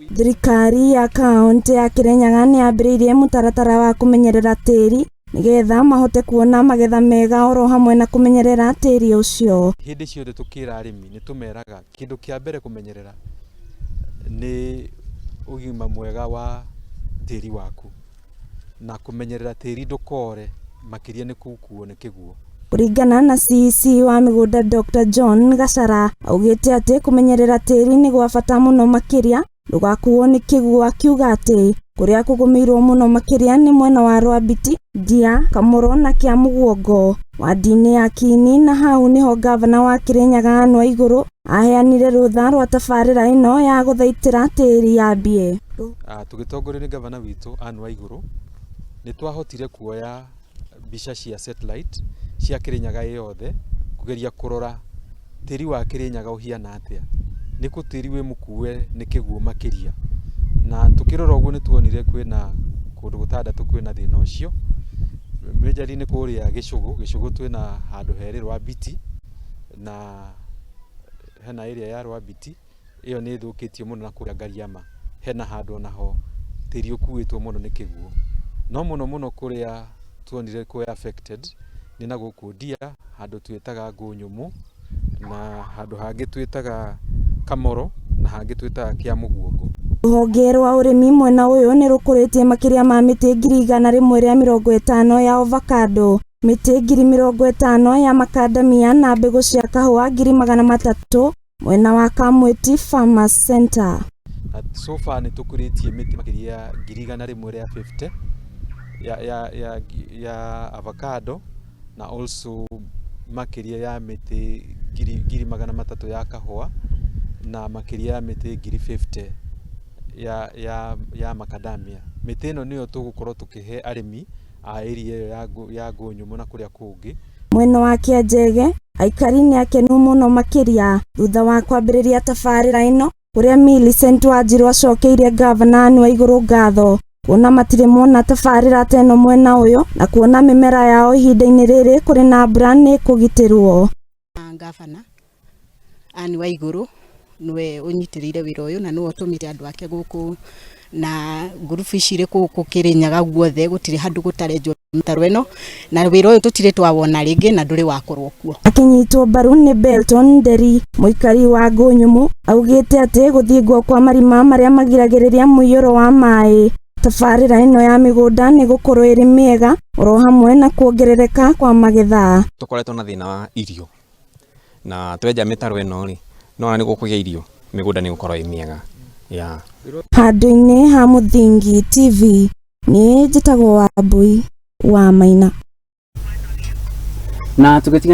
Thirikari ya kaũntĩ ya Kirinyaga nĩ yambĩrĩirie mũtaratara wa kũmenyerera tĩĩri nĩgetha mahote kuona magetha mega oro hamwe na kũmenyerera tĩĩri ũcio. Hĩndĩ ciothe tũkĩra arĩmi nĩ tũmeraga kĩndũ kĩa mbere kũmenyerera nĩ ũgima mwega wa tĩri waku na kũmenyerera tĩri ndũkore makĩria nĩ gũkuo nĩ kĩguũ. Kũringana na CEC wa mĩgũnda Dr John Gachara augĩte atĩ kũmenyerera tĩĩri nĩ gwa bata mũno makĩria ndũgakuo nĩ kĩguũ, akiuga atĩ kũrĩa kũgũmĩirwo mũno makĩria nĩ mwena wa Rwambiti, Ndia, Kamũro na Kĩamũguongo wadi-inĩ ya Kiini, na hau nĩho ngavana wa Kirinyaga Anne Waigũrũ aheanire rũtha rwa tabarĩra ĩno ya gũthaitĩra tĩĩri yambie. Tũgĩtongorio nĩ ngavana witũ Anne Waigũrũ nĩ twahotire kuoya mbica cia satellite cia Kirinyaga ĩ yothe kũgeria kũrora tĩri wa Kirinyaga ũhiana atĩa, nĩ kũ tĩri wĩ mũkue nĩ kĩguũ makĩria, na tũkĩrora ũguo nĩ tuonire kwĩna kũndũ gũtandatũ kwĩna thĩna ũcio. Majorly nĩ kũrĩa Gĩcũgũ. Gĩcũgũ twĩna handũ herĩ, Rwambiti, na hena area ya Rwambiti ĩyo nĩ ĩthũkĩtio mũno, na kũrĩa Ngariama hena handũ onaho tĩri ũkuĩtwo mũno nĩ kĩguũ. No mũno mũno kũrĩa tuonire kwĩ affected nĩ na gũkũ Ndia, handũ twĩtaga Ngũnyũmũ, na handũ hangĩ twĩtaga Kamoro, na hangĩ twĩtaga Kĩamũguongo. Rũhonge rwa ũrĩmi mwena ũyũ nĩ rũkũrĩtie makĩria ma mĩtĩ 150,000 ya avocado, mĩtĩ 50,000 ya macadamia na mbegũ cia kahũa 300,000 mwena wa Kamweti Farmers Center. Na so far nĩ tũkũrĩtie mĩtĩ makĩria ya 150,000 ya avocado, na also makĩria ya mĩtĩ 300,000 ya kahũa, na makĩria ya mĩtĩ 50,000 ya macadamia. Mĩtĩ ĩno nĩyo tũgũkorwo tũkĩhe arĩmi a area ĩyo ya Ngũnyũmũ na kũrĩa kũngĩ. Mwena wa Kĩanjege, aikari nĩ akenu mũno makĩria thutha wa kwambĩrĩria tabarĩra ĩno, kũrĩa Millicent Wanjiru acokeirie ngavana Anne Waigũrũ ngatho kuona matirĩ mona tabarĩra ta ĩno mwena ũyũ, na kuona mĩmera yao ihinda-inĩ rĩrĩ kũrĩ na mbura nĩ kũgitĩrwo. Ngavana Anne Waigũrũ nĩwe ũnyitĩrĩire wĩra ũyũ na nĩwe ũtũmire andũ ake gũkũ na ngurubu ici irĩ gũkũ Kĩrĩnyaga guothe, gũtirĩ handũ gũtarenjwo mĩtaro ĩno, na wĩra ũyũ tũtirĩ twawona rĩngĩ na ndũrĩ wakorwo kuo. Akĩnyitwo mbaru nĩ Belton Nderi, mũikari wa Ngũnyũmũ, augĩte atĩ gũthingwo kwa marima marĩa magiragĩrĩria mũiyũro wa maĩ tabarĩra ĩno ya mĩgũnda nĩ gũkorwo ĩrĩ mĩega oro hamwe na kuongerereka kwa magetha. Tũkoretwo na thĩna wa irio, na twenja mĩtaro ĩno rĩ, nona nĩ gũkũgĩa irio, mĩgũnda nĩ gũkorwo ĩ mĩega ya. Handũ-inĩ ha Mũthingi TV, niĩ njĩtagwo Wambui wa Maina. Na tũgĩtiga.